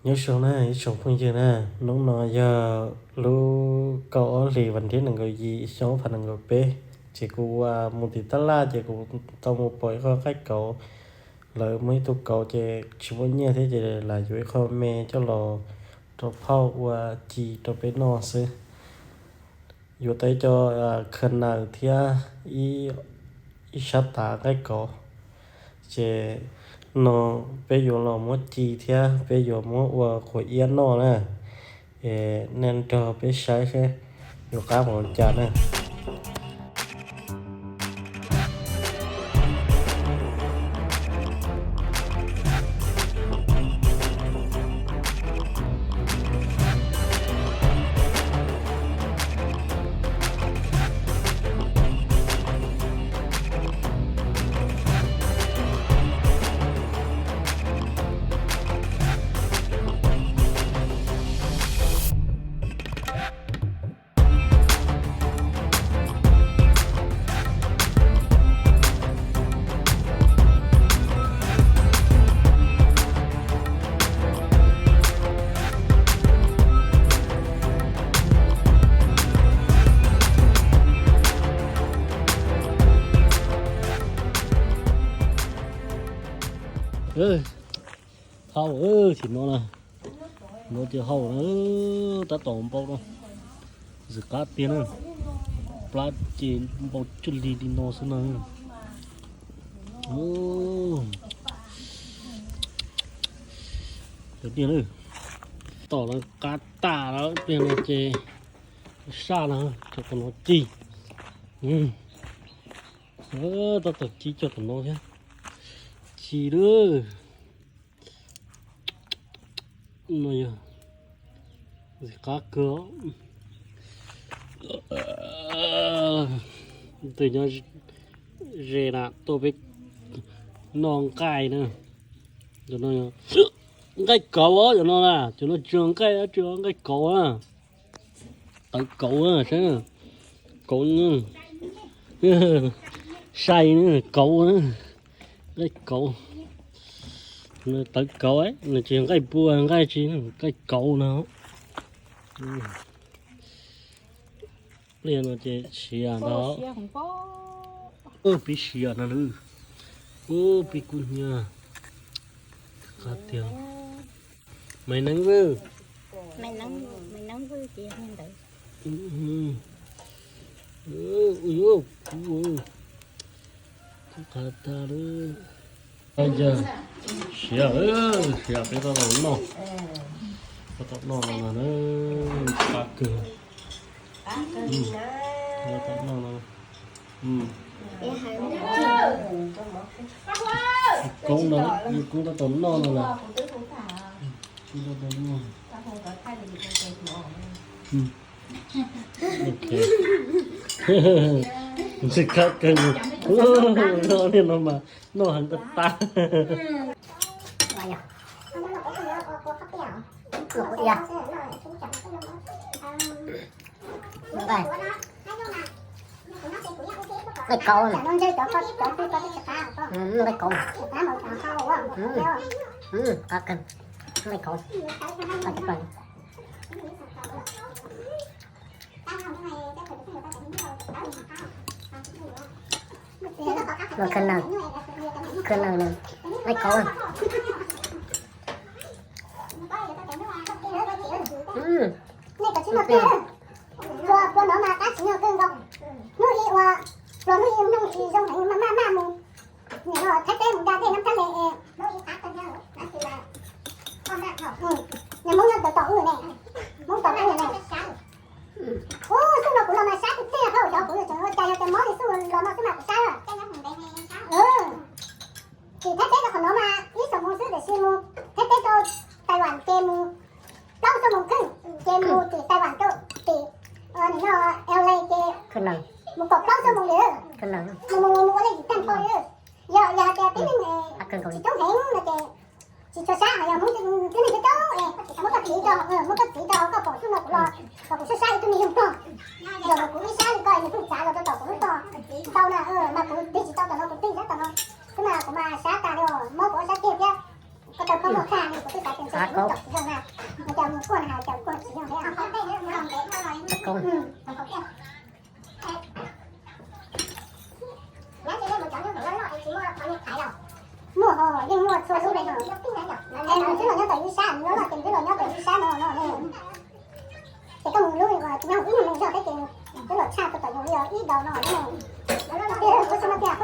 Nyob zoo na ib tsoom phooj ywg na, hnub no yog lub kaum ob hlis vas nthib nees nkaum yim xyoo ob phav nees nkaum peb, ces kuv ua mus tim tab laj ces kuv tau mus pom ib qho qaib kauv, lawv muaj ib tug kauv ces tsis muaj nyiaj thiab ces lam yuav ib qho me coj los rau phauj ua ci rau peb noj xwb. Yuav tau ib co khawv naws thiab ib sab tav qaib kauv. Ces no peb yuav los muab ci thiab peb yuav muab ua quav iab noj na. Es nej nrog peb saib seb yuav qab npaum cas na. Hau, tim no na, no ces hau na, tab tom npau no, zim qab tiag na, plab ces npau cuag li li no xwb na. Cov tiag na, tom no qab tas lawm, pliag no ces saj na, cov tom no ci. Tab tom ci cov tom no thiab. Ci lawm. No yog zim qab kawg. Tus nyob ze na tuaj peb noj nqaij na. Cov no nqaij kauv os, cov no na, cov no tsis yog nqaij, tsis yog nqaij kauv na. Tawv kauv na, saib na. Kauv, sai na, kauv na. Nqaij kauv. Tawv kauv, nws tsis yog nqaij pua nqaij tsi, nqaij kauv no. Pliag no ces siav ntag. Pib siav no lawm. Ub, pib kub hnyiab. Qab tiag. Maiv neeb vwj. Maiv neeb vwj ces ntawd. Kub qab tag lawm. Siav, siav peb tab tom noj. Tab tom noj no na, qab kawg. Tab tom noj no. Koob no, koob tab tom noj no na. Ntxim qab kawg, noj li no mas noj heev tag tag. Nqaij kauv, nqaij kauv, qab kawg, nqaij kauv. Khwv naws, khwv naws, nqaij kauv. Pluas no mas qab tsis nyog kawg nkaus. Hnub ib ua, pluas hnub ib hnub tsis zoo heev maj maj mus. Nim no Thaib teb mus da dej nab rab le es, nws Hmoob nyob ntawd tom wb ne, Hmoob tom wb ne. Ub, xub no kuv los mas sab tiag tiag, cov kuv tseem ua cas yog tias mob li xub los no xwb mas kuv sab. Tim Thaib teb rau qhov no mas ib xuab moos xwb tiam sis mus Thaib teb rau Taiwan ces mus plaub xuab moos kheej, ces mus tim Taiwan rau tim, nim no L A ces mus kaum plaub xuab moos li. Mus mus mus ua li tag nrho li. Yog, yog hais tias tib neeg tsis coob heev no ces tsis tshua sab, ho yog Hmoob tib neeg coob coob es muab koj txiv rau, muab koj txiv rau hauv koj pom xub no kuv los kom kuv sab sab ib tug me yug no. Zaum no kuv ib sab li ko nws pheej txav los rau tom kuv lub tog ntau na, mas kuv tig tsis tau tom no, kuv tig sab tom no xwb mas kuv mas sab tas li os, mob kuv ob sab ceg thiab. Koj tau khaub noj khaj li kuv twb xav tias Qab kaub. Muaj ho, yeej muaj txhua lub li no. Es nws twb los nyob tom ib sab, nws loj loj ces nws twb los nyob tom ib sab no no. Ces koj mus lub uas nyob ib nyuag zog thiab ces twb los tshaj tau tom yus li ib daus no. Kuv xav no tias